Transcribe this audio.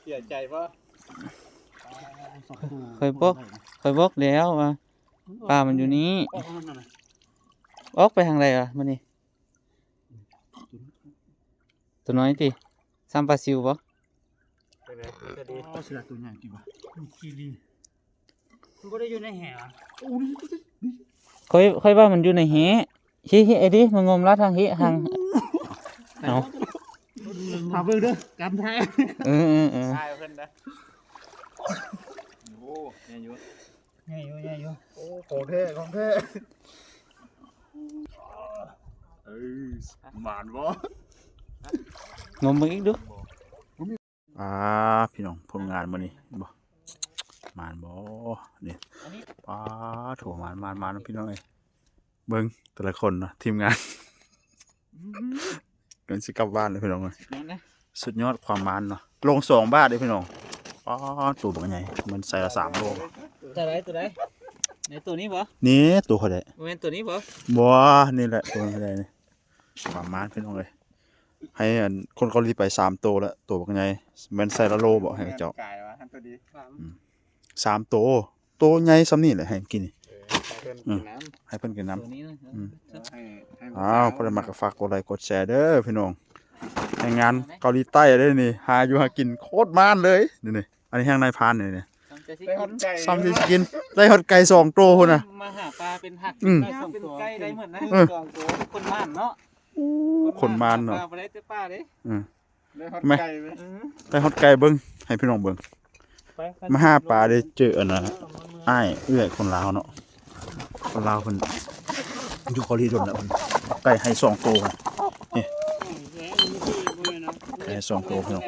ເສຍໃຈບໍ່? ຂ້ອຍບອກ ຂ້ອຍບອກແລ້ວວ່າປາມັນຢູ່ນີ້. ອອກໄປທາງໃດວະມື້ນີ້? ຕົວນ້ອຍຕິ? ຊ້ຳປາຊິວບໍ່? ເປັນໄງ? ຈະດີ? ອໍ ເສືອຕົວໃຫຍ່ຕິວະ? ມີຂີ້ລີ້. ບໍ່ໄດ້ຢູ່ໃນແຫວະ. ຂ້ອຍ ຂ້ອຍວ່າມັນຢູ່ໃນແຫ. ເຮີ້ ເຮີ້ ໄອ້ດິ ມາງົມລາວທາງເຮີ້ ທາງ ເອົາ ຖ້າເບິ່ງເດີ ການຖ່າຍ ເອີ ເອີ ເອີ ຖ່າຍເພິ່ນນະ. ໂອ້ ໃຫຍ່ຢູ່ ໃຫຍ່ຢູ່ ໃຫຍ່ຢູ່. ໂອ້ ຂອງແທ້ ຂອງແທ້. ເອີ ໝານບໍ່? ງົມເບິ່ງອີກດູ. ອ່າ ພີ່ນ້ອງ ຜົນງານມື້ນີ້ ເຫັນບໍ່ ໝານບໍ່ນີ້? ປ້າໂທ້ ໝານ ໝານ ໝານ ພີ່ນ້ອງເອີຍ. ເບິ່ງແຕ່ລະຄົນເນາະ ທີມງານ ກຳລັງຊິກັບບ້ານແລ້ວ ພີ່ນ້ອງເອີຍ. ສຸດຍອດຄວາມໝານເນາະ ລົງສອງບາດເດ້ ພີ່ນ້ອງ. ປ້າ ໂຕບັກໃຫຍ່ ມັນໃສ່ລະສາມໂລ. ຕົວໃດ ຕົວໃດ? ໃນຕົວນີ້ບໍ່? ນີ້ ຕົວຂ້ອຍແຫຼະ. ບໍ່ແມ່ນຕົວນີ້ບໍ່? ບໍ່ ນີ້ແຫຼະ ຕົວຂ້ອຍແຫຼະນີ້. ປະມານ ພີ່ນ້ອງເອີຍ ໃຫ້ອັນຄົນເກົາຫຼີໄປສາມໂຕແລ້ວ ໂຕບັກໃຫຍ່. ແມ່ນໃສ່ລະໂລບໍ່ໃຫ້ເຂົາເຈົ້າ? ອືມ ສາມໂຕ ໂຕໃຫຍ່ສ່ຳນີ້ແຫຼະໃຫ້ກິນນີ້. ເອີ ໃຫ້ເພິ່ນກິນນຳ ໃຫ້ເພິ່ນກິນນຳ. ອືມ ເອີ ໃຫ້ ໃຫ້ ອ້າວ ຜູ້ໃດມັກກໍຝາກກົດໄລກົດແຊເດີພີ່ນ້ອງ. ແຮງງານເກົາຫຼີໃຕ້ເດ້ນີ້ ຫາຢູ່ຫາກິນໂຄດມານເລີຍນີ້. ອັນນີ້ແຮງນາຍພານນີ້ ສ່ຳຊິກິນ ໄດ້ຮອດໄກ່ສອງໂຕພຸ້ນນະ. ມາຫາປາເປັນຮັກ ອືມ ໄດ້ສອງໂຕ ເປັນໄກ່ໄດ້ໝົດນະ. ເອີ ສອງໂຕ ຄົນໝານເນາະ. ໂອ້ ຄົນໝານເນາະ ຫາປາບໍ່ໄດ້ແຕ່ປ່າເດ້. ເອີ ໄດ້ຮອດໄກ່ເວີຍ ໄດ້ຮອດໄກ່. ເບິ່ງ ໃຫ້ພີ່ນ້ອງເບິ່ງ ມາຫາປາໄດ້ເຈີອັນນະ ອ້າຍເອື້ອຍຄົນລາວເນາະ. ຄົນລາວເພິ່ນຢູ່ເກົາຫຼີດົນແລ້ວ ເພິ່ນເອົາໄກ່ໃຫ້ສອງໂຕ. ນີ້ ໄກ່ໃຫ້ສອງໂຕ ພີ່ນ້ອງ.